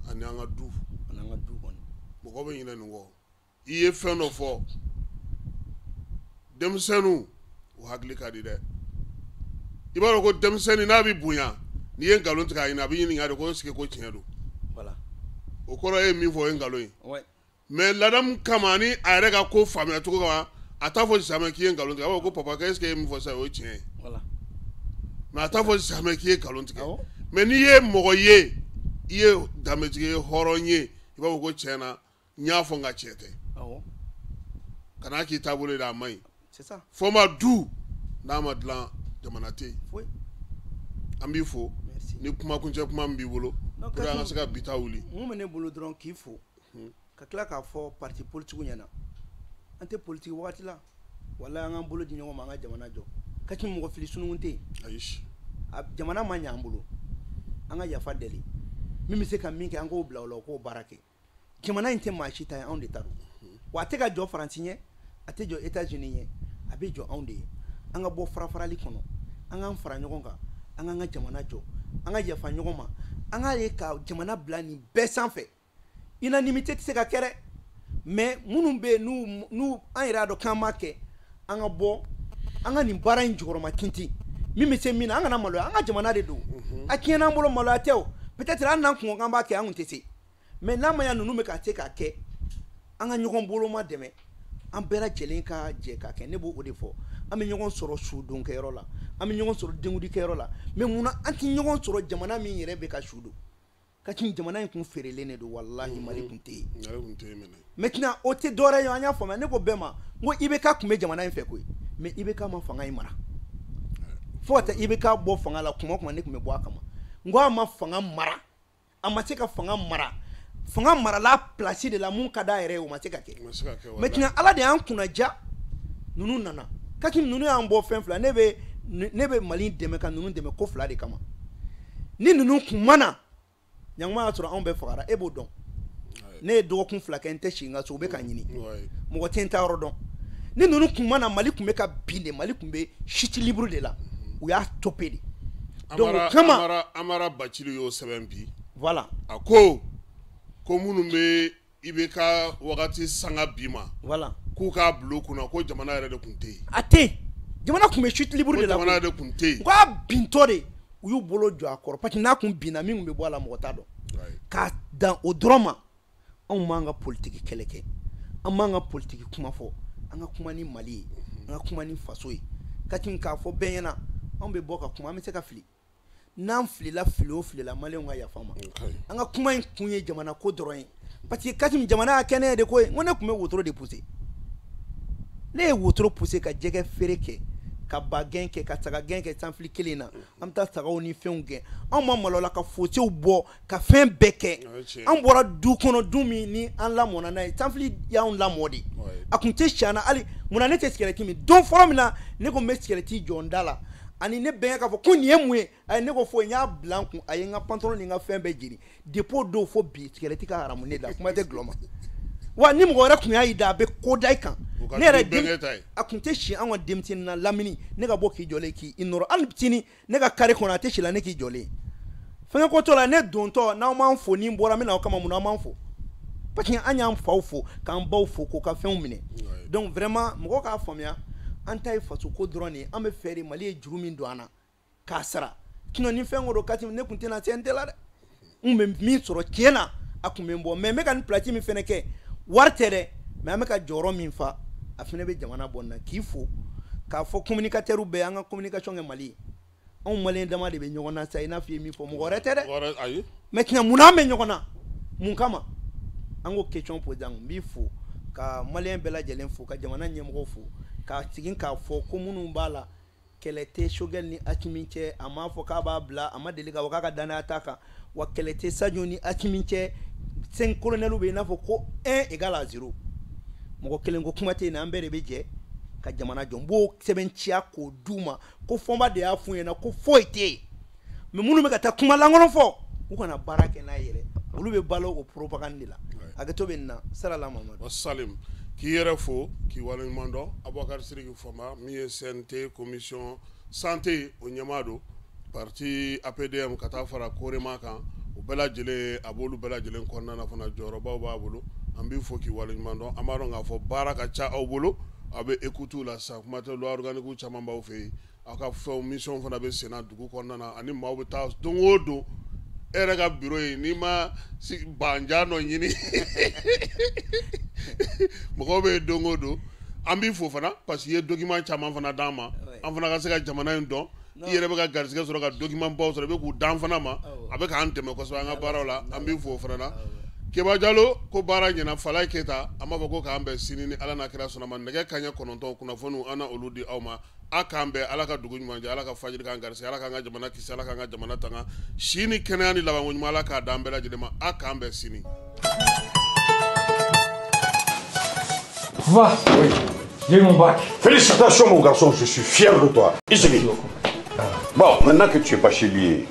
Ani an ka du, mɔgɔ bɛ ɲinɛ nin kɔ. I ye fɛn dɔ fɔ, denmisɛnninw u hakili ka di dɛ. I b'a dɔn ko denmisɛnnin n'a bɛ bonya, n'i ye nkalon tigɛ a ɲɛna, a bɛ ɲininka de ko est-ce que ko tiɲɛ don. O kɔrɔ e ye min fɔ, o ye nkalon ye. Mais ladamu kama ni a yɛrɛ ka ko faamuya cogo kama, a t'a fɔ jamais k'i ye nkalon tigɛ. A b'a fɔ ko papa, est-ce que e ye min fɔ sisan, o ye tiɲɛ ye. Mais a t'a fɔ jamais k'i ye nkalon tigɛ. Mais n'i ye mɔgɔ ye, i ye danbetigi ye, hɔrɔn ye, i b'a fɔ ko tiɲɛ na, n y'a fɔ nka tiɲɛ tɛ. Kana k'i taabolo ye dɛ, a man ɲi. Fɔma, du n'a ma dilan, jamana tɛ yen. An b'i fo. Ni kumakuncɛ kuma min b'i bolo pour que an ka se ka bi ta wuli. Mun bɛ ne bolo dɔrɔn, k'i fo, ka tila k'a fɔ parti politique ɲɛna, an tɛ politique wagati la, walahi, an k'an bolo di ɲɔgɔn ma, an ka jamana jɔ. Ka ci mɔgɔ fili sununkun tɛ yen. Ayi. Jamana ma ɲɛ an bolo, an ka yafa deli. Min bɛ se ka min kɛ, an k'o bila o la, o k'o baara kɛ. Jamana in tɛ maa si ta ye, anw de ta don. Wa a tɛ ka jɔ Faransi ɲɛ, a tɛ jɔ États-Unis ɲɛ, a bɛ jɔ anw de ye. An ka bɔ fara-farali kɔnɔ, an k'an fara ɲɔgɔn kan, an k'an ka jamana jɔ, an ka yafa ɲɔgɔn ma, an k'a ye ka jamana bila nin bɛɛ sanfɛ. Unanimité tɛ se ka kɛ dɛ, mais minnu bɛ yen, n'u an yɛrɛ y'a dɔn k'an m'a kɛ, an ka bɔ, an ka nin baara in jukɔrɔma tintin. Min bɛ se min na, an kana maloya, an ka jamana de don. A tiɲɛna an bolo, maloya tɛ o. Peut-être hali n'an kun ko k'an b'a kɛ, an kun tɛ se. Mais n'a ma ɲɛ ninnu bɛ ka se k'a kɛ, an ka ɲɔgɔn boloma dɛmɛ, an bɛɛ lajɛlen ka jɛ k'a kɛ. Ne b'o de fɔ. An bɛ ɲɔgɔn sɔrɔ sudonkɛyɔrɔ la, an bɛ ɲɔgɔn sɔrɔ denkundikɛyɔrɔ la, mais munna an tɛ ɲɔgɔn sɔrɔ jamana min yɛrɛ bɛ ka su don? Ka ci jamana in kun feerelen de don, walahi, Mali kun tɛ yen. Maintenant o tɛ dɔwɛrɛ ye, an y'a faamuya. Ne ko bɛɛ ma n ko IBK tun bɛ jamana in fɛ koyi, mais IBK ma fanga in mara. Fo ka taa IBK bɔ fanga la, kuma o kuma ne tun bɛ bɔ a kama. N ko a ma fanga mara, a ma se ka fanga mara. Fanga marala place de la mun ka d'a yɛrɛ ye, o ma se ka kɛ. Maintenant Ala de y'an kunnaja, ninnu nana. Kaki ninnu y'an bɔ fɛn fila. Ne bɛ Mali dɛmɛ ka ninnu dɛmɛ ko fila de kama. Ni ninnu kun ma na, ɲankuma y'a sɔrɔ anw bɛɛ fagara, e b'o dɔn. Ne ye dɔgɔkun 2 kɛ, n tɛ si n ka so, u bɛ ka ɲini, mɔgɔ tɛ n ta yɔrɔ dɔn. Ni ninnu kun ma na, Mali tun bɛ ka bin de, Mali tun bɛ chute libre de la, u y'a stoppé de. Donc o kama, Amara Bacili y'o sɛbɛn bi. Voilà. A ko ko minnu bɛ IBK wagati sanga bi ma, voilà, k'u k'a bila u kunna ko jamana yɛrɛ de tun tɛ yen. A tɛ yen, jamana tun bɛ chute libre de la. Ko jamana yɛrɛ de tun tɛ yen. K'a bintɔ de, u y'u bolo jɔ a kɔrɔ, parce que n'a kun binna, min tun bɛ bɔ a la, mɔgɔ t'a dɔn. K'a dan o dɔrɔn ma, anw m'an ka politiki kɛlɛ kɛ, an m'an ka politiki kuma fɔ, an ka kuma ni Mali ye, an ka kuma ni faso ye. Ka tin k'a fɔ bɛɛ ɲɛna, anw bɛ bɔ ka kuma, an bɛ se ka fili. N'an filila, fili o filila, maliyɛnw ka yafa ma. An ka kuma in kun ye jamana ko dɔrɔn ye, parce que Kassim, jamana y'a kɛnɛ de ko ye. N ko ne tun bɛ wotoro de pousser, ne ye wotoro pousser ka jɛgɛ feere kɛ. Ka ba gɛn kɛ ka saga gɛn kɛ sanfili kelen na an bɛ taa sagaw ni fɛnw gɛn anw ma malo la ka fosew bɔ ka fɛn bɛɛ kɛ an bɔra du kɔnɔ du min ni an lamɔna n'a ye sanfili y'anw lamɔ de a tun tɛ si an na hali munna ne tɛ sigɛrɛti min don fɔlɔ min na ne ko n bɛ sigɛrɛti jɔ n da la ani ne bɛnkɛ k'a fɔ ko nin ye mun ye ayi ne ko foyi n y'a bila n kun a ye n ka pantalon ni n ka fɛn bɛɛ jeni depuis o don fo bi sigɛrɛti ka haramu ne da kuma tɛ gulɔ ma wa ni mɔgɔ wɛrɛ tun y'a y'i da a bɛ ko da i kan ne yɛrɛ a tun tɛ si an ka denmisɛnnin na lamini ne ka bɔ k'i jɔlen k'i nɔrɔ hali sini ne ka carré kɔnɔ a tɛ si la ne k'i jɔlen fɛnkɛ ko t'o la ne dontɔ n'aw m'an fo ni n bɔra n bɛ na aw kama mun na aw m'an fo parce que an y'an faw fo k'an baw fo k'u ka fɛnw minɛ donc vraiment mɔgɔ k'a faamuya an ta ye faso ko dɔrɔn de ye an bɛ fɛ de Mali ye juru min don an na k'a sara sinon ni fɛn ko don Kasimu ne tun tɛna CNT la dɛ n tun bɛ min sɔrɔ tiɲɛ na a tun bɛ n bɔ mais n bɛ ka nin place min fɛnɛ kɛ wari tɛ dɛ mais an bɛ ka jɔyɔrɔ min fa a fɛnɛ bɛ jamana bɔ nin na k'i fo k'a fɔ communicateur bɛɛ an ka communication kɛ Mali ye anw maliyɛn dama de bɛ ɲɔgɔn na sa i n'a fɔ i ye min fɔ mɔgɔ wɛrɛ tɛ dɛ maintenant mun n'an bɛ ɲɔgɔn na mun kama an k'o question poser an kun n b'i fo ka maliyɛn bɛɛ lajɛlen fo ka jamana ɲɛmɔgɔw fo ka segin k'a fɔ ko minnu b'a la kɛlɛ tɛ Choguel ni Assimi cɛ a m'a fɔ k'a b'a bila a ma deli k'a fɔ k'a ka danaya t'a kan wa kɛlɛ tɛ Sadio ni Assimi cɛ 5 colonels bɛ i n'a fɔ ko 1 égale à 0 mɔgɔ kelen ko kuma tɛ yen an bɛɛ de bɛ jɛ ka jamana jɔ n b'o sɛbɛntiya k'o d'u ma ko Fɔnba de y'a f'u ɲɛna ko foyi tɛ yen mais minnu bɛ ka taa kuma lankolon fɔ u kana baara kɛ n'a ye yɛrɛ olu bɛ balo o propagande de la hakɛto bɛ nin na sarala Mamadu Salim k'i yɛrɛ fo k'i waleɲuman dɔn Abubakar Sidiki Fɔnba min ye CNT commission santé o ɲɛmaa don parti APDM ka taa fara Korema kan o bɛɛ lajɛlen a b'olu bɛɛ lajɛlen kɔnɔna na fana jɔyɔrɔbaw b'a bolo an b'i fo k'i waleɲuman dɔn an b'a dɔn k'a fɔ baara ka ca aw bolo aw bɛ écoute la sisan kuma tɛ loi organique caman b'aw fɛ yen aw ka fɛnw mission fana bɛ senna dugu kɔnɔna na ani maaw bɛ taa don o don e yɛrɛ ka bureau yen n'i ma banjan dɔ ɲini mɔgɔw bɛ yen don o don an b'i fo fana parce que i ye document caman fana d'an ma an fana ka se ka jamana in dɔn i yɛrɛ bɛ ka garisɛgɛ sɔrɔ ka document baw sɔrɔ i bɛ k'u d'an fana ma a bɛ k'an dɛmɛ kosɛbɛ an ka baaraw la an b'i fo o fana na Keba Jalo ko baara ɲɛna Falaye Keyita an b'a fɔ ko k'an bɛn sini ni Ala n'a kira sɔnna ma nɛgɛ kanɲɛ 9 kunnafoniw an na olu di aw ma a k'an bɛn Ala ka dugu ɲuman jɛ Ala ka fajiri k'an garisɛgɛ Ala k'an ka jamana kisi Ala k'an ka jamana tanga si ni kɛnɛya ni labanko ɲuman Ala k'a d'an bɛɛ lajɛlen ma a k'an bɛn sini. Va, oui, j'ai eu mon bac. Félicitations mon garçon, je suis fier de toi. Ici. Merci beaucoup. Bon, maintenant que tu es bachelier,